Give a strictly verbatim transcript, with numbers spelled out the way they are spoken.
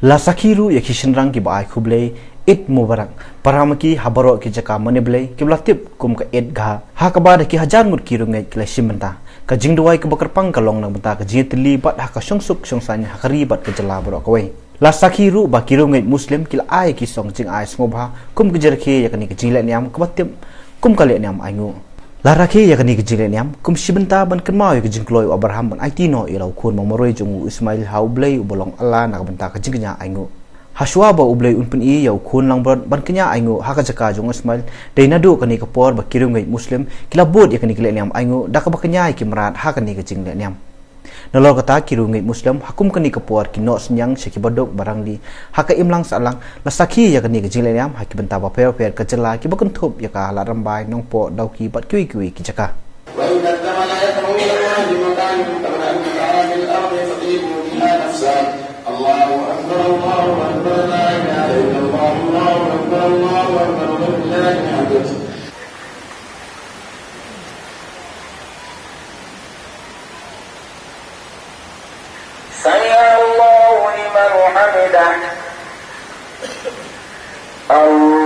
La sakhi ruh ïa ki shynrang kiba ai khublei Eid Mubarak para ma ki ha baroh ki jaka mane Blei kiba la tip kum ka Eidgah, ha kaba da ki hajar ngut ki riewngeit ki la shim bynta. Ka jingduwai kaba kyrpang ka long na ka bynta ka jingïatylli bad ha ka shongsuk shongsaiñ ha ka ri bad ka jylla baroh kawei. La sakhi ruh ba ki riewngeit Muslim ki la ai ki song jingai sngewbha kum ka jingrakhe ïa kane ka jinglehniam kaba tip kum ka lehniam ainguh. La rakhe ïa kane ka jinglehniam kum shi bynta ban kynmaw ïa ka jingkloi u Abraham ban aiti noh ïa la u khun ba marwei jong u Ismail ha U Blei uba long Allah na ka bynta ka jingkñia ainguh. Hashwa ba U Blei un pyni ïa u khun langbrot ban kñia ainguh ha ka jaka jong u Ismail, dei naduh kane ka por ba ki riewngeit Muslim ki la bud ïa kane ka lehniam ainguh da kaba kñia ïa ki mrad ha kane ka jinglehniam. Nalor kata ki riewngeit Muslim ha kum kane ka por ki noh synñiang sha ki baduk barangli ha ka imlang sahlang. La sakhi ïa kane ka jinglehniam ha ki bynta bapher bapher ka jylla kiba kynthup ïa ka Ladrymbai, Nongpoh, Dawki bad kiwei kiwei ki jaka. وإن الثمن يدعو إلى الله مكان فمن مكان في الأرض فقيم بها نفسه. الله أكبر، الله أكبر، لا إله إلا الله، الله أكبر، الله أكبر، ولله الحمد. سمع الله لمن حمده. الله